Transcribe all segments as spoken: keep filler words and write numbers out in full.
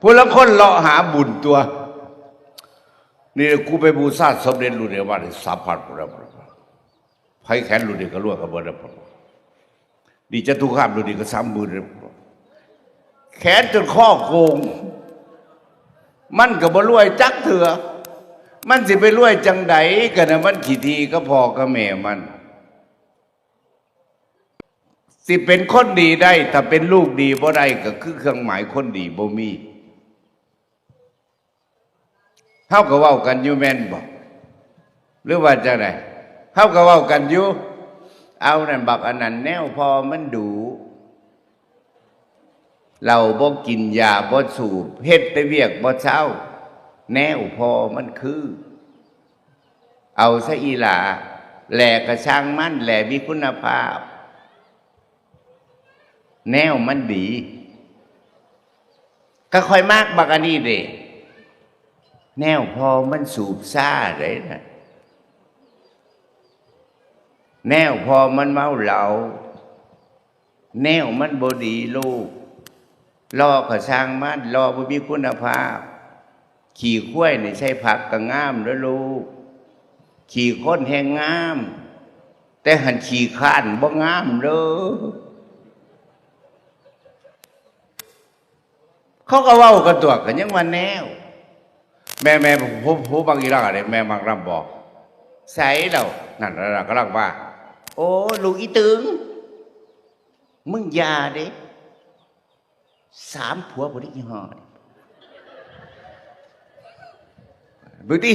ผู้ลางคนเลาะหาบุญตัว นี่กูไปบูชาสมเด็จรุ่นเดียวว่าได้สามพันกว่าแล้ว ไผแขนรุ่นเดียวก็รวยกันเบิดแล้ว นี่จตุคามรุ่นเดียวก็สามหมื่นแล้ว แขนจนข้อโกง มันก็บ่รวยจักเถื่อ มันสิไปรวยจังใด๋ ก็นะมันขี้ถี่กับพ่อกับแม่มัน สิเป็นคนดีได้ ถ้าเป็นลูกดีบ่ได้ ก็คือเครื่องหมายคนดีบ่มี เฮาก็เว้ากันอยู่แม่นบ่ หรือว่าจังใด๋ เฮาก็เว้ากันอยู่ เอานั่นบักอันนั้นแนวพ่อมันดุ เหล้าบ่กิน ยาบ่สูบ เฮ็ดแต่เวียกบ่เซา แนวพ่อมันคือ เอาซะอีหล่า แหล่ก็ซ่างมัน แหล่มีคุณภาพ แนวมันดี ก็ข้อยมักบักอันนี้เด้ แนวพ่อมันสูบซ่าเด้นะ แนวพ่อมันเมาเหล้า แนวมันบ่ดีลูก หล่อก็ซ่างมัน หล่อบ่มีคุณภาพ ขี้ควายนี่ใส่ผักก็งามเด้อลูก ขี้คนแฮ่งงาม แต่หั้นขี้คร้านบ่งามเด้อ เขาก็เว้ากันตั๊ว ก็ยังว่าแนว แม่ แม่ ผู้ ผู้บักอีหล่าเด้ แม่มักนำบ่ ใสแล้ว นั่นล่ะกำลังว่า โอ้ ลูกอีตึง มึงอย่าเด้ สามผัวบ่ได้อีห่อนี่ เบิ่งติ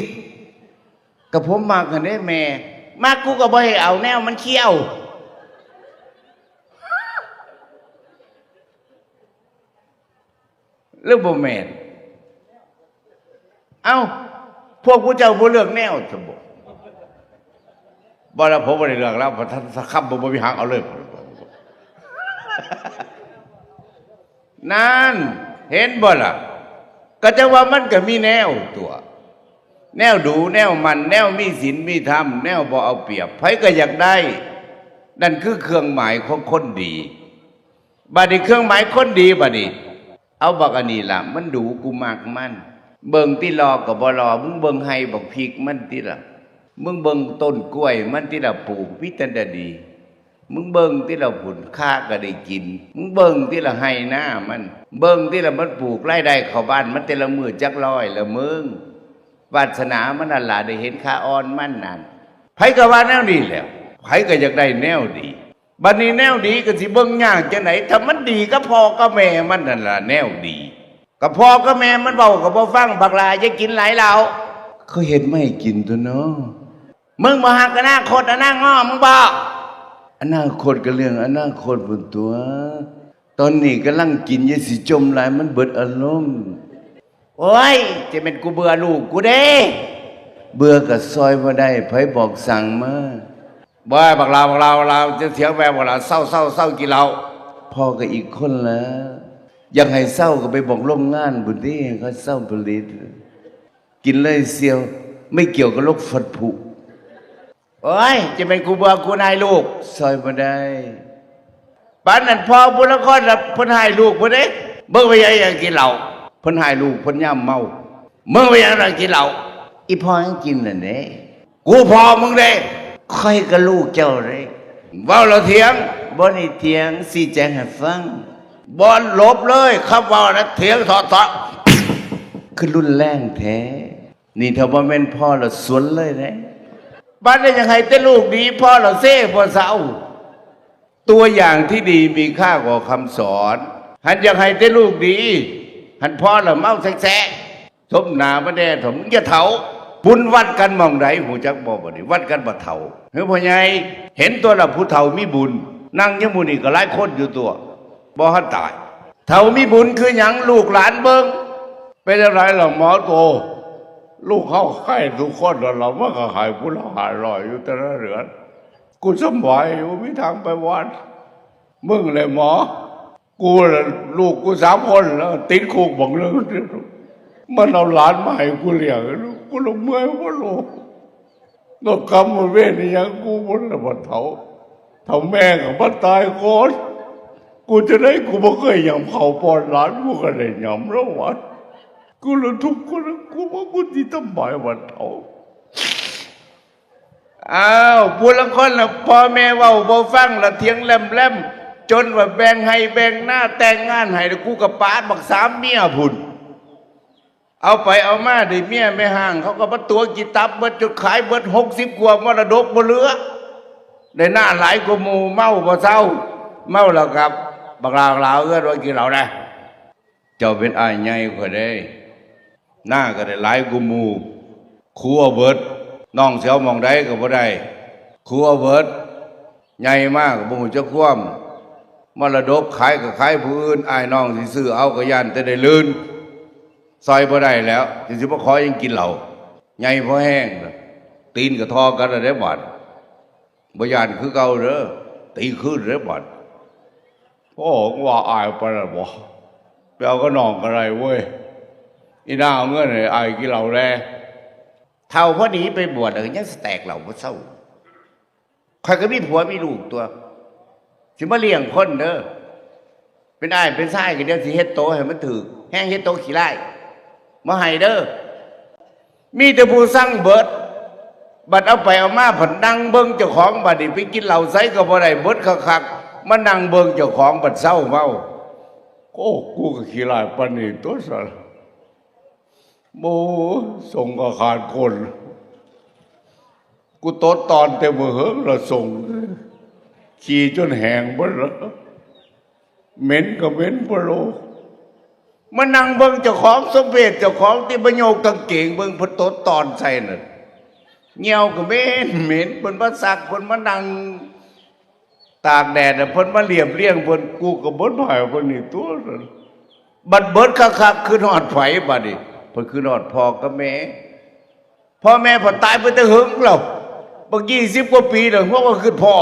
ก็ผมมักหั่นเด้แม่ มักกูก็บ่ให้เอาแนวมันเคี้ยว หรือบ่แม่น เอ้า พวกผู้เจ้าบ่เลือกแนวซะบ่ บ่ละ ผมบ่ได้เลือกแล้ว เพราะถ้า ถ้าคำบ่ บ่มีหางเอาเลย นั่น เห็นบ่ล่ะ ก็จังว่ามันก็มีแนวตั๊ว แนวดุ แนวมั่น แนวมีศีลมีธรรม แนวบ่เอาเปรียบ ไผก็อยากได้ นั่นคือเครื่องหมายของคนดี บัดนี้เครื่องหมายคนดีบัดนี้ เอาบักอันนี้ล่ะ มันดุ กูมักมัน เบิ่งติ หล่อก็บ่หล่อ มึงเบิ่งไฮ่บักพริกมันติล่ะ มึงเบิ่งต้นกล้วยมันติล่ะ ปลูกมีแต่ดี มึงเบิ่งติล่ะ พุ้น ข่าก็ได้กิน มึงเบิ่งติล่ะ ไฮ่นามัน เบิ่งติล่ะ มันปลูกรายได้เข้าบ้านมันแต่ละมื้อจักร้อยละมึง วาสนามันนั่นล่ะ ได้เห็นข่าอ่อนมันนั่น ไผก็ว่าแนวนี้แหล้ว ไผก็อยากได้แนวดี บัดนี้แนวดีก็สิเบิ่งยากจังใด๋ ถ้ามันดีกับพ่อกับแม่มันนั่นล่ะแนวดี กับพ่อกับแม่มันเว้าก็บ่ฟัง บักหล่าอย่ากินหลายเหล้า เขาเฮ็ดมาให้กินตั๊วเนาะ มึงบ่ฮักอนาคตอนาคตมึงบ่ อนาคตก็เรื่องอนาคตพุ้นตั๊ว ตอนนี้กำลังกิน อย่าสิจ่มหลาย มันเบิดอารมณ์ โอ๊ย จะแม่นกูเบื่อลูกกูเด้ เบื่อก็ซ่อยบ่ได้ ไผบอกสั่งมา บ่ บักหล่า บักหล่า บักหล่า จะเถียงแม่ บักหล่า เซา เซา เซากินเหล้า พ่อก็อีกคนละ อยากให้เซาก็ไปบอกโรงงานพุ้นติ ให้เขาเซาผลิต กินเลยเสี่ยว ไม่เกี่ยวกับโรคฟันผุ โอ๊ย จะแม่นกูเบื่อกูหน่ายลูก ซ่อยบ่ได้ ปานนั้นพ่อผู้ลางคนน่ะ เพิ่นฮ้ายลูกเพิ่นเด้ มึงไปหยังอยากกินเหล้า เพิ่นฮ้ายลูกเพิ่นยามเมา มึงไปหยังอยากกินเหล้า อีพ่อยังกินนั่นเด้ กูพ่อมึงเด้ ข้อยก็ลูกเจ้าเด้ เว้าแล้วเถียง บ่ได้เถียง ชี้แจงให้ฟัง บ่หลบเลย คำเว้านะ เถียงเถาะเถาะ คือรุนแรงแท้ นี่ถ้าบ่แม่นพ่อละสวนเลยเด้ บัดนี้อยากให้แต่ลูกดี พ่อละเซบ่เซา ตัวอย่างที่ดีมีค่ากว่าคำสอน หั้นอยากให้แต่ลูกดี หั้นพ่อละเมาแซะๆ สมหน้ามาแด่เถาะ มึงอย่าเฒ่า บุญวัดกันหม่องใดฮู้จักบ่บัดนี้ วัดกันบ่เฒ่า เฮ้ยพ่อใหญ่ เห็นตั๊วละผู้เฒ่ามีบุญ นั่งอยู่หมู่นี่ก็หลายคนอยู่ตั๊ว บ่ทันตาย เฒ่ามีบุญคือหยัง ลูกหลานเบิ่ง เป็นจั่งใดล่ะหมอโต ลูกเฮาไข้ทุกคนแล้ว เรามันก็ให้ผู้ละห้าร้อยอยู่แต่ละเดือน กูสำบายอยู่ มีทางไปวัด มึงเลยหมอ กูละ ลูกกูสามคนแล้ว ติดคุกบักหนึ่ง มันเอาหลานมาให้กูเลี้ยง กูละเมื่อยบ่ลูก ก็กรรมมันเวรอีหยังกูบ่ได้บ่เฒ่า เฒ่าแม่ก็มาตายก่อน กูจะได้ กูบ่เคยยำข้าวป้อนหลาน กูก็ได้ยำแล้ววะ กูละทุกข์ กูละ กูว่ากูสิทำไมวะเฒ่า อ้าว ผู้ลางคนน่ะ พ่อแม่เว้าบ่ฟังละ เถียงแหลมๆ จนว่าแบ่งไฮ่แบ่งนา แต่งงานให้ แล้วกูก็ปาดบักสามเมียพุ้น เอาไปเอามาได้เมียแม่ฮ้าง เขาก็มาตั๋วกินตับเบิด จนขายเบิด หกสิบกว่ามรดกบ่เหลือ ได้นาหลายกว่าหมู่ เมาบ่เซา เมาแล้วครับ บักหลา บักหลา เอิ้นว่ากินเหล้านะ เจ้าเป็นอ้ายใหญ่ข้อยเด้ นาก็ได้หลายกว่าหมู่ คูเอาเบิด น้องสิเอาหม่องใดก็บ่ได้ คูเอาเบิด ใหญ่มาก็บ่ฮู้จักความ มรดกขายก็ขายผู้อื่น อ้ายน้องสิซื้อเอาก็ย้านแต่ได้ลื่น ซ่อยบ่ได้แล้ว สิ สิมาขอหยังกินเหล้า ใหญ่พอแฮง ตีนก็ทอกันแล้วเด้บาด บ่ย้านคือเก่าเด้อ ตีคืนเด้บาด โอ้ ว่าอ้ายปานนั้นบ่ ไปเอากับน้องก็ได้เว้ย อีนางเอาเงินให้อ้ายกินเหล้าแหน่ เฒ่าพอดีไปบวชแล้วก็ยังสิแตกเหล้าบ่เซา ข้อยก็มีผัวมีลูกตั๊ว สิมาเลี้ยงคนเด้อ เป็นอ้ายเป็นชายก็เดี๋ยวสิเฮ็ดโตให้มันถูก แฮงเฮ็ดโตขี้ร้าย บ่ให้เด้อ มีแต่ผู้ซังเบิด บัดเอาไปเอามาผัดนั่งเบิ่งเจ้าของ บัดนี้ไปกินเหล้าไสก็บ่ได้ เบิดคักๆ มานั่งเบิ่งเจ้าของบัดเซาเมา โอ้ กูก็ขี้ร้ายปานนี้ตั๊วซั่น โอ้ ส่งก็ขาดคน กูตดตอนแต่มื้อเหิงละส่ง ขี้จนแห้งเบิดละ เหม็นก็เหม็นพะโล มานั่งเบิ่งเจ้าของสมเพศเจ้าของ ที่มาโยกกางเกงเบิ่ง เพิ่นตดตอนใส่นั่น เหี่ยวก็เหม็นเหม็น เพิ่นมาซัก เพิ่นมานั่งตากแดดน่ะ เพิ่นมาเรียบเรียง เพิ่น กูก็บ่ถ่ายเพิ่นนี่ตั๊ว บัดเบิดคักๆ คิดฮอดไผบัดนี้ เพิ่นคิดฮอดพ่อกับแม่ พ่อแม่เพิ่นตายไปแต่เหิงแล้ว บักยี่สิบกว่าปีแล้ว หัวก็คิดพ่อ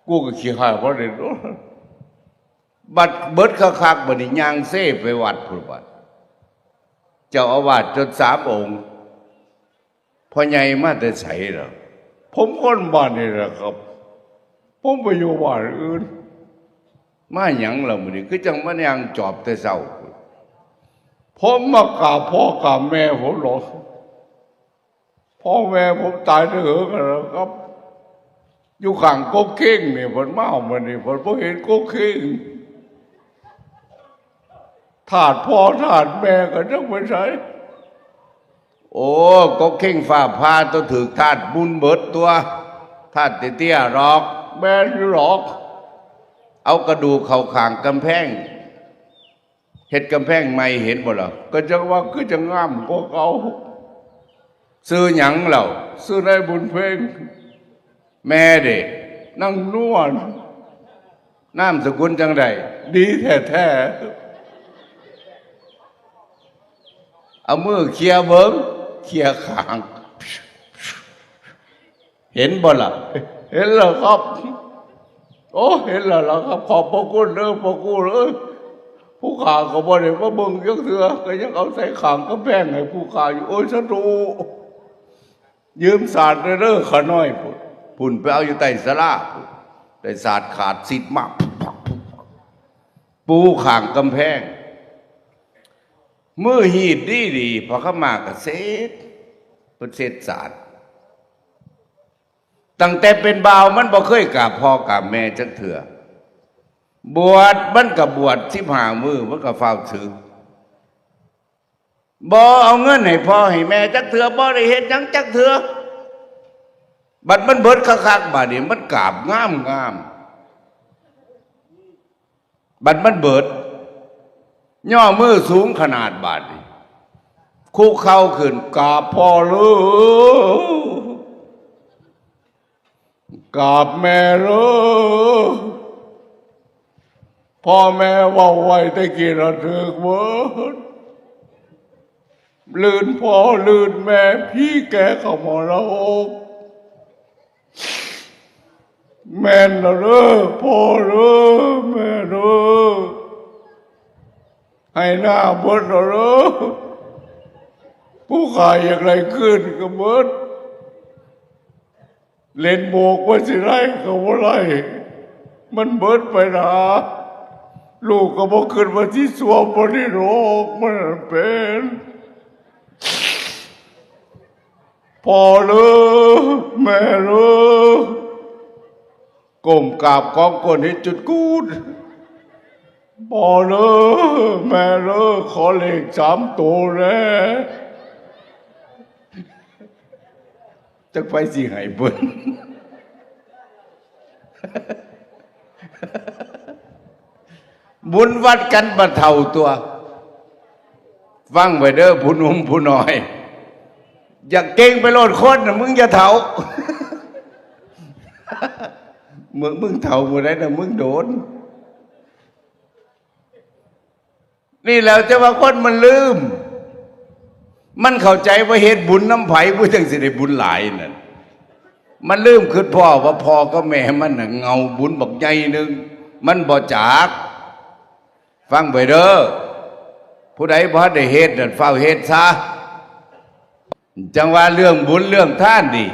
กูก็ขี้ฮ้ายพอเด้ บัดเบิดคักๆ บัดนี้ย่างเซไปวัดพุ้นบัด เจ้าอาวาสจนสามองค์ พ่อใหญ่มาแต่ไสล่ะ ผมคนบ้านนี่แหละครับ ผมไปอยู่บ้านอื่น มาหยังล่ะมื้อนี้ คือจั่งมาย่างจอบแต่เช้า ผมมากราบพ่อกราบแม่ผมหรอก พ่อแม่ผมตายแต่เหิงแล้วครับ อยู่ข้างกกเข่งนี่ เพิ่นมามื้อนี้ เพิ่นบ่เห็นกกเข่ง ธาตุพ่อธาตุแม่ก็จักไปไส โอ้ กกเข่งฟ้าผ่าตั๊ว ถืกธาตุบุญเบิดตั๊ว ธาตุเตี้ยๆ ดอก แม่นอยู่ดอก เอากระดูกเข้าข้างกำแพง เฮ็ดกำแพงใหม่เห็นบ่ล่ะ ก็จั่งว่าคือจั่งงามกว่าเก่า ชื่อหยังเล่า ชื่อนายบุญเพ็ง แม่เด้ นางนวล นามสกุลจั่งใด ดีแท้ๆ เอามือเคลียร์เบิ่ง เคลียร์ข้าง เห็นบ่ล่ะ เห็นแล้วครับ โอ้ เห็นแล้วล่ะครับ ขอบพระคุณเด้อ พระครูเอ้ย ผู้ข้าก็บ่ได้มาเบิ่งจักเทื่อ ก็ยังเอาใส่ข้างกำแพงให้ผู้ข้าอยู่ โอ้ย สาธุ ยืมสาดเด้อ ข้าน้อยพุ้น พุ้นไปเอาอยู่ใต้ศาลาพุ้น ได้สาดขาดสิทธิ์มาก ปูข้างกำแพง มือฮีดดีๆ พอเข้ามาก็เสร็จ เพิ่นเสร็จสาด ตั้งแต่เป็นบ่าวมันบ่เคยกราบพ่อกราบแม่จักเทื่อ บวชมันก็บวชสิบห้ามื้อ มันก็ฟ้าวสึก บ่เอาเงินให้พ่อให้แม่จักเทื่อ บ่ได้เฮ็ดหยังจักเทื่อ บัดมันเบิดคักๆ บาดนี้มันกราบงามๆ บัดมันเบิด ย่อมือสูงขนาดบาดนี้ คุกเข่าขึ้น กราบพ่อเด้อ กราบแม่เด้อ พ่อแม่เว้าไว้แต่กี้ละถืกเบิด ลื่นพ่อลื่นแม่ ผีแก่เข้ามรดก แม่นแล้วเด้อ พ่อเด้อ แม่เด้อ ให้หน้าเบิดแล้วเด้อ ผู้ข้าอยากได้คืนก็เบิด เล่นโบกว่าสิได้ก็บ่ได้ มันเบิดไปนะ ลูกก็บ่คิดว่าสิสวมบ่ได้ดอก มันเป็น พ่อเด้อ แม่เด้อ ก้มกราบกองก้นเฮ็ดจุดกูด พ่อเด้อ แม่เด้อ ขอเลขสามตัวแหน่ จักไผสิให้เพิ่น บุญวัดกันบัดเฒ่าตัว ฟังไว้เด้อ ผู้หนุ่มผู้น้อย อยากเก่งไปโลดคนน่ะ มึงอย่าเฒ่า เมื่อมึงเฒ่ามื้อใดน่ะ มึงโดน นี่แหละ แต่ว่าคนมันลืม มันเข้าใจว่าเฮ็ดบุญนำไผ ผู้จังสิได้บุญหลายนั่น มันลืมคิดพ้อว่าพ่อกับแม่มันน่ะ เงาบุญบักใหญ่หนึ่ง มันบ่จัก ฟังไปเด้อ ผู้ใดบ่ทันได้เฮ็ดนั่น ฟ้าวเฮ็ดซะ จังว่าเรื่องบุญเรื่องทานนี่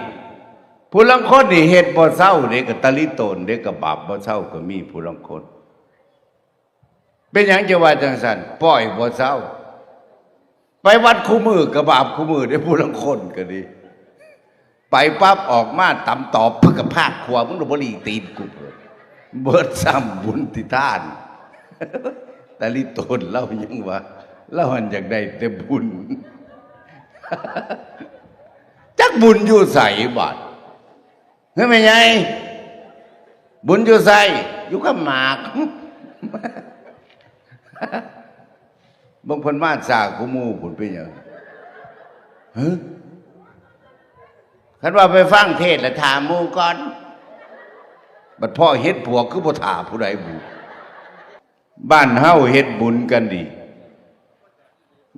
ผู้ลางคนนี่เฮ็ดบ่เซาเด้ ก็ตะลิโตนเด้ ก็บาปบ่เซาก็มีผู้ลางคน เป็นหยังจะว่าจังซั่น ปล่อยบ่เซา ไปวัดคู่มื้อก็บาปคู่มื้อเด้ ผู้ลางคนก็ดี ไปปั๊บออกมาตำตอบ เพิ่นก็พากขวา มึงน่ะบ่หลีกตีนกู เบิดซ้ำบุญที่ทาน ตะลิโตนลาวยังว่า ลาวหั้นอยากได้แต่บุญ จักบุญอยู่ไสบาด เฮ้ย แม่ใหญ่ บุญอยู่ไส อยู่กับหมาก บางคนมาสากกูหมู่ผุนเป็นหยัง ฮะ คันว่าไปฟังเทศน์แล้วถามหมู่ก่อน บัดพ่อเฮ็ดปวกคือบ่ถามผู้ใดบุญ บ้านเฮาเฮ็ดบุญกันดี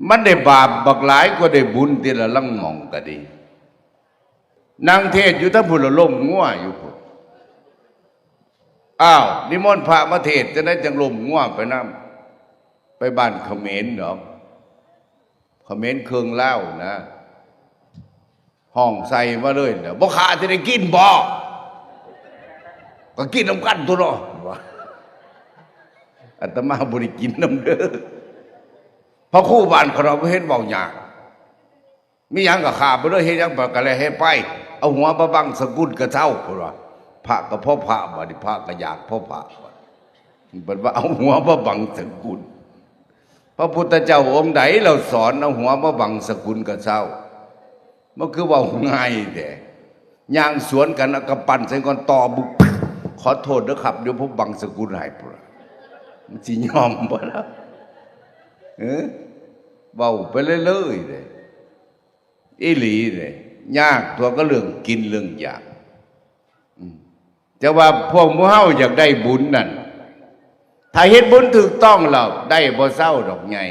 มันได้บาปบักหลายกว่าได้บุญ ทีละลังหม่องก็ดี นั่งเทศน์อยู่ทั้งผู้ละล้มงัวอยู่พุ้น อ้าว นิมนต์พระมาเทศน์ จังได๋จังล้มงัวไปนำ ไปบ้านเขมรดอก เขมรเครื่องลาวนะ ฮ้องใส่มาเลยนะ บ่ฆ่าสิได้กินบ่ ก็กินนำกันตั๊วเนาะ ว่า อาตมาบ่ได้กินนำเด้อ พระครูบ้านข้าน้อยบ่เห็นเว้ายาก มีหยังก็ฆ่าไปเลย เฮ็ดหยังก็แล้วเฮ็ดไป เอาหัวมาบังสกุลก็เซา เพิ่นว่า พระก็พอพระ บัดนี้พระก็อยากพอพระ บัด เพิ่นว่าเอาหัวมาบังสกุล พระพุทธเจ้าองค์ใดลาวสอนเอาหัวมาบังสกุลก็เซา มันคือเว้าง่ายแท้ ย่างสวนกัน เอากำปั้นใส่ก่อน ต่อบึก ขอโทษเด้อครับ เดี๋ยวผมบังสกุลให้ เพิ่นว่า มันสิยอมบ่ล่ะ เออ เว้าไปเรื่อยๆเด้ อีหลีเด้ ยากตั๊วก็เรื่องกินเรื่องอยาก อืม แต่ว่าพวกหมู่เฮาอยากได้บุญนั่น ถ้าเฮ็ดบุญถูกต้องแล้ว ได้บ่เซาดอกใหญ่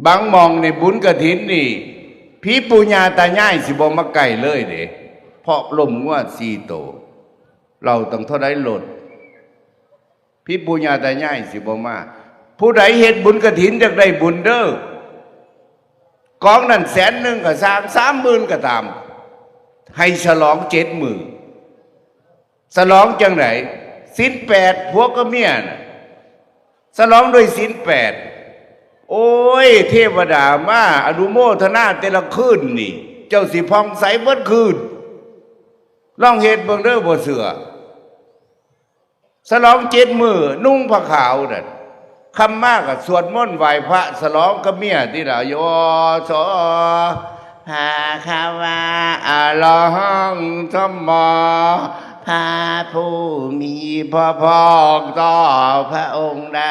บางหม่องนี่บุญกฐินนี่ ผีปู่ย่าตายายสิบ่มาใกล้เลยเด้ เพราะล้มงัวสี่โต ลาวต้องเท่าใดโลด ผีปู่ย่าตายายสิบ่มา ผู้ใดเฮ็ดบุญกฐินอยากได้บุญเด้อ กองนั้นแสนหนึ่งก็ซ่าง สามหมื่นก็ตาม ให้ฉลองเจ็ดมื้อ ฉลองจังได๋ ศีลแปด ผัวกับเมียน่ะ ฉลองด้วยศีลแปด โอ้ย เทวดามาอนุโมทนาแต่ละคืนนี่ เจ้าสิผ่องใสเบิดคืน ลองเฮ็ดเบิ่งเด้อ บ่เชื่อ ฉลองเจ็ดมื้อ นุ่งผ้าขาวนั่น ค่ำมาก็สวดมนต์ไหว้พระ ฉลองกับเมียติล่ะ โย โส ภะคะวา อะระหัง สัมมา พระผู้มีพระภาคเจ้าพระองค์ใด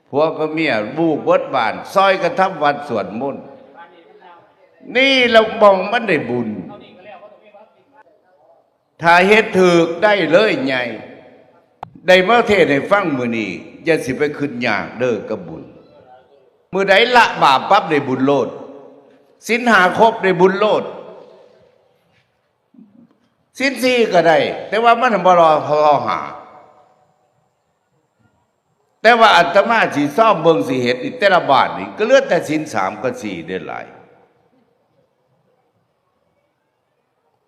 ผัวกับเมีย ลูกเบิดบ้าน ซ่อยกันทำวัตรสวดมนต์ นี่ละหม่องมันได้บุญ ถ้าเฮ็ดถูกได้เลยใหญ่ ได้มาเทศน์ให้ฟังมื้อนี้ อย่าสิไปคิดยากเด้อกับบุญ มื้อใดละบาปปั๊บได้บุญโลด ศีลห้าครบได้บุญโลด ศีลสี่ก็ได้ แต่ว่ามันบ่รอ รอห้า แต่ว่าอาตมาสิซ่อมเบิ่งสิเฮ็ดนี่ แต่ละบ้านนี่ก็เหลือแต่ศีลสามกับสี่ได้หลาย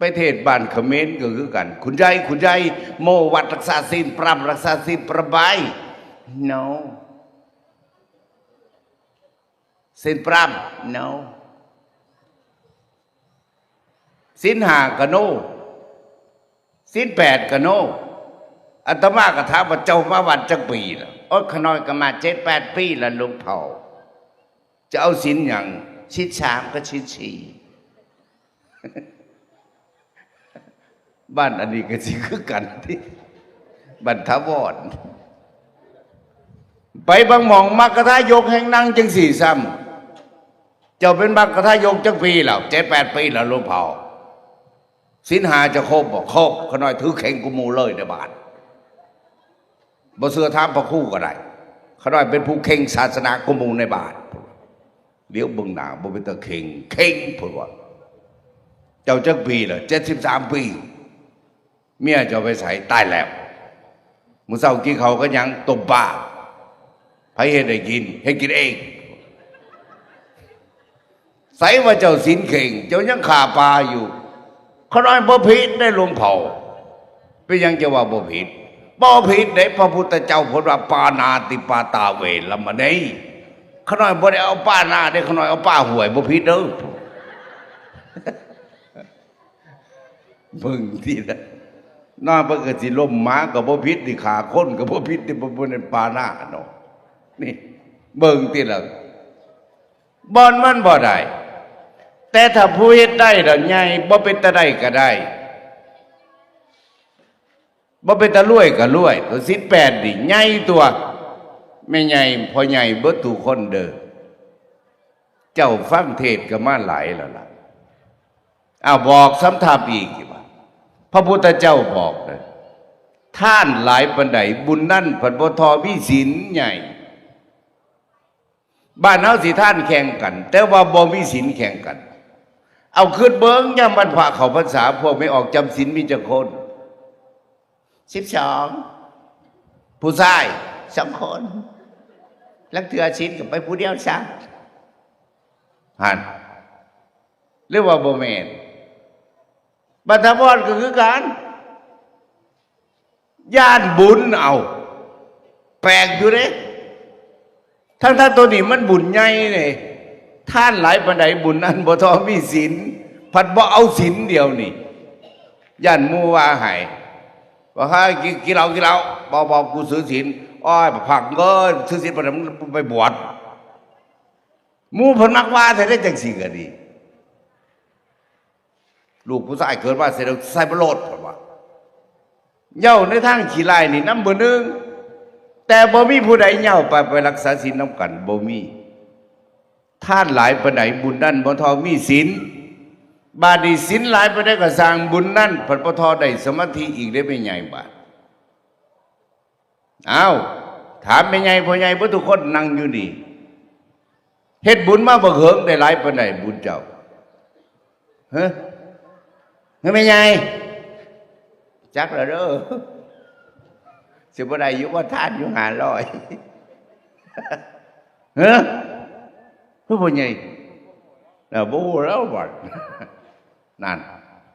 ไปเทศน์บ้านเขมรก็คือกัน คุณยาย คุณยาย โมวัดรักษาศีล ปรามรักษาศีล ประบาย no ศีลปราม no ศีลห้าก็ no ศีลแปดก็ no อาตมาก็ถามว่า เจ้ามาวัดจักปีแล้ว โอ้ย ข้าน้อยก็มาเจ็ดแปดปีแล้วหลวงพ่อ จะเอาศีลหยัง ศีลสามกับศีลสี่ บ้านอันนี้ก็สิคือกันติ บ้านถาวร ไปบางหม่องมรรคทายกแห่งนั่งจังสี่ซ้ำ เจ้าเป็นมรรคทายกจักปีแล้ว เจ็ดแปดปีแล้วหลวงพ่อ ศีลห้าจะครบบ่ ครบ ข้าน้อยถือเข่งกว่าหมู่เลยในบ้าน บ่เชื่อถามพระครูก็ได้ ข้าน้อยเป็นผู้เข่งศาสนากว่าหมู่ในบ้าน เดี๋ยวเบิ่งหน้าบ่เป็นตาเข่ง เข่งเพิ่นว่า เจ้าจักปีล่ะ เจ็ดสิบสามปี เมียเจ้าไปไส ตายแล้ว มื้อเช้ากินข้าวกับหยัง ต้มปลา ไผเฮ็ดให้กิน เฮ็ดกินเอง ไสว่าเจ้าศีลเข่ง เจ้ายังฆ่าปลาอยู่ ข้าน้อยบ่ผิดเด้หลวงพ่อ เป็นหยังจะว่าบ่ผิด บ่ผิดเด้ พระพุทธเจ้าเพิ่นว่า ปาณาติปาตาเวรมณี ข้าน้อยบ่ได้เอาปานาเด้ ข้าน้อยเอาปาห้วย บ่ผิดเด้อ เบิ่งติล่ะ น้อยเพิ่นก็สิล้มหมาก็บ่ผิด สิฆ่าคนก็บ่ผิด สิบ่ บ่ได้ปานาเนาะ นี่ เบิ่งติล่ะ บ่อนมันบ่ได้ แต่ถ้าผู้เฮ็ดได้แล้วใหญ่ บ่เป็นตาได้ก็ได้ บ่เป็นตารวยก็รวย ตัวศีลแปดนี่ใหญ่ตัว แม่ใหญ่ พ่อใหญ่เบิดทุกคนเด้อ เจ้าฟังเทศน์ก็มาหลายแล้วล่ะ อ้าว บอกซ้ำทับอีกว่า พระพุทธเจ้าบอกเลย ทานหลายปานใด บุญนั้นผัดบ่ทอมีศีลใหญ่ บ้านเฮาสิทานแข่งกัน แต่ว่าบ่มีศีลแข่งกัน เอาคิดเบิ่ง ยามวันพระเข้าพรรษา พวกแม่ออกจำศีลมีจักคน สิบสอง ผู้ชาย สองคน ลางเทื่อศีลก็ไปผู้เดียวซะ หั่น หรือว่าบ่แม่น บ้านถาวรก็คือกัน ย้านบุญเอา แปลกอยู่เด้ ทั้งๆ ตัวนี้มันบุญใหญ่นี่ ทานหลายปานใด บุญนั้นบ่ทอมีศีล ผัดบ่เอาศีลเดียวนี่ ย้านหมู่ว่าให้ ว่าให้กิน กินเหล้า กินเหล้า บ่ บ่ กูถือศีล โอ้ย พระเอ้ย ถือศีลปานใด มึงไปบวช หมู่เพิ่นมักว่าแท้เด้ จังซี่ก็ดี ลูกผู้ชายเกิดมาเสร็จแล้วใส่บ่โลด เพิ่นว่า เหย้าในทางขี้ร้ายนี่นำเบอร์หนึ่ง แต่บ่มีผู้ใดเหย้าไป ไปรักษาศีลนำกัน บ่มี ทานหลายปานใด บุญนั้นบ่ทอมีศีล บาดนี้ศีลหลายปานใดก็ซ่าง บุญนั้นผัดบ่ทอได้สมาธิอีกเด้ แม่ใหญ่ บาด อ้าว ถามแม่ใหญ่พ่อใหญ่เบิดทุกคนนั่งอยู่นี่ เฮ็ดบุญมาบักเหิงได้หลายปานใดบุญเจ้า ฮะ เฮ้ย แม่ใหญ่ จักแล้วเด้อ สิบ่ได้อยู่บ่ทานอยู่ห้าร้อย ฮะ คือพ่อใหญ่ เออ บ่ฮู้แล้วบัด นั่น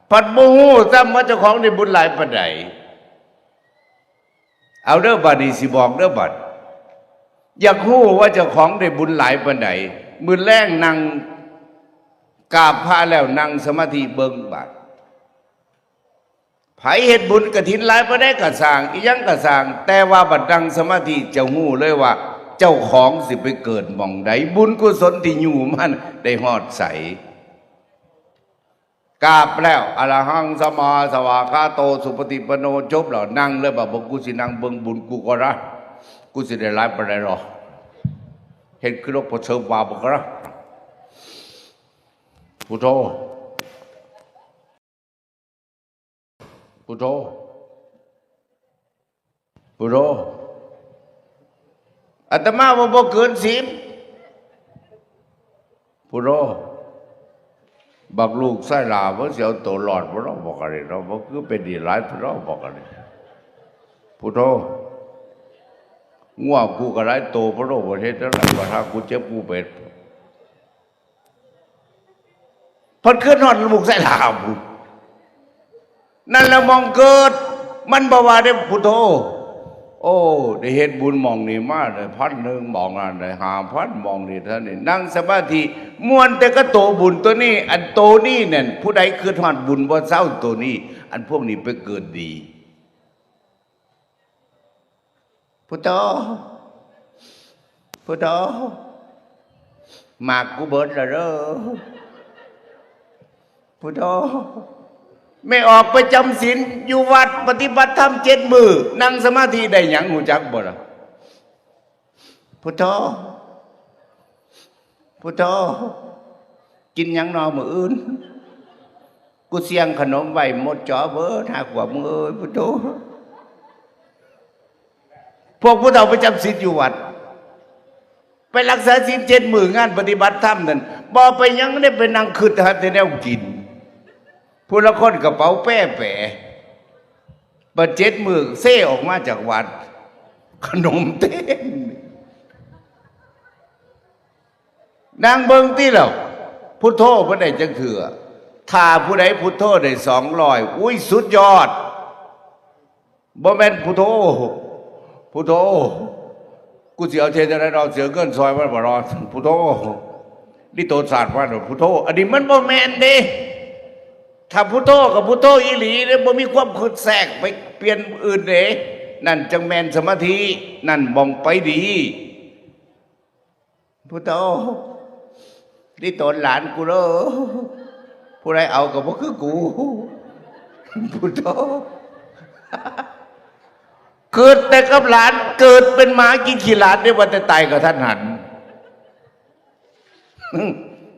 ผัดบ่ฮู้ซ้ำว่าเจ้าของได้บุญหลายปานใด เอาเด้อบัดนี้สิบอกเด้อบัด อยากฮู้ว่าเจ้าของได้บุญหลายปานใด มื้อแลงนั่งกราบพระแล้วนั่งสมาธิเบิ่งบัด ไผเฮ็ดบุญกฐินหลายปานใดก็ซ่าง อีหยังก็ซ่าง แต่ว่าบัดนั่งสมาธิจะฮู้เลยว่าเจ้าของสิไปเกิดหม่องใด บุญกุศลที่อยู่มันได้ฮอดไส กราบแล้ว อะระหังสัมมาสวากขาโต สุปฏิปันโน จบแล้ว นั่งเลย บ่า บ่ กูสินั่งเบิ่งบุญกูก่อนนะ กูสิได้หลายปานใดหรอ เฮ็ดคือหลวงพ่อเสริมว่าบ่ก่อนนะ พุทโธ พุทโธ พุทโธ อาตมาว่าบ่เกินสิบ พุทโธ บักลูกไส้หลาบ่เสียวโตรอดบ่เนาะ บอกกันเลยเนาะ บ่คือเป็นดีหลายพุทโธ บอกกันเลย พุทโธ งัวกูก็หลายโต พุทโธ บ่เฮ็ดจั่งใด๋ บ่ถ้ากูเจ็บกูเป็น เพิ่นขึ้นฮอดลูกไส้หลาพุ้น นั่นละหม่องเกิด มันบ่ว่าเด้พุทโธ โอ้ ได้เฮ็ดบุญหม่องนี้มาได้พันหนึ่ง หม่องนั้นได้ห้าพัน หม่องนี้เท่านี้ นั่งสมาธิม่วนแต่กับโตบุญตัวนี้ อันโตนี้นั่น ผู้ใดคิดฮอดบุญบ่เซาโตนี้ อันพวกนี้ไปเกิดดี พุทโธ พุทโธ หมากกูเบิดแล้วเด้อ พุทโธ แม่ออกไปจำศีลอยู่วัดปฏิบัติธรรมเจ็ดมื้อ นั่งสมาธิได้หยัง ฮู้จักบ่ล่ะ พุทโธ พุทโธ กินหยังนอมื้ออื่น กูเสี่ยงขนมไว้หมดจอเบิด ห้าขวบ มึงเอ้ย พุทโธ พวกผู้เฒ่าไปจำศีลอยู่วัด ไปรักษาศีลเจ็ดมื้องานปฏิบัติธรรมนั่น บ่ไปหยังได้ไปนั่งคิดหาแต่แนวกิน ผู้ละคนกระเป๋าแป้แป๋ บัดเจ็ดมื้อเซออกมาจากวัด ขนมเต็ม นั่งเบิ่งติแล้ว พุทโธบ่ได้จักเทื่อ ถ้าผู้ใดพุทโธได้สองร้อย อุ้ย สุดยอด บ่แม่นพุทโธ พุทโธ กูสิเอาเทศจังได๋ดอก เสียเงินซอยมันบ่รอด พุทโธ นี่โตศาสตร์ว่าพุทโธ อันนี้มันบ่แม่นเด้ ถ้าพุทโธกับพุทโธอีหลีเนี่ย บ่มีความคิดแทรกไปเปลี่ยนอื่นเด้ นั่นจังแม่นสมาธิ นั่นบ่งไปดี พุทโธ นี่โตนหลานกูเด้อ ผู้ใดเอาก็บ่คือกู พุทโธ เกิดแต่กับหลาน เกิดเป็นหมากินขี้หลานได้ ว่าแต่ตายกะทันหัน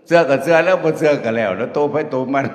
เชื่อก็เชื่อแล้ว บ่เชื่อก็แล้ว แล้วโตไผโตมัน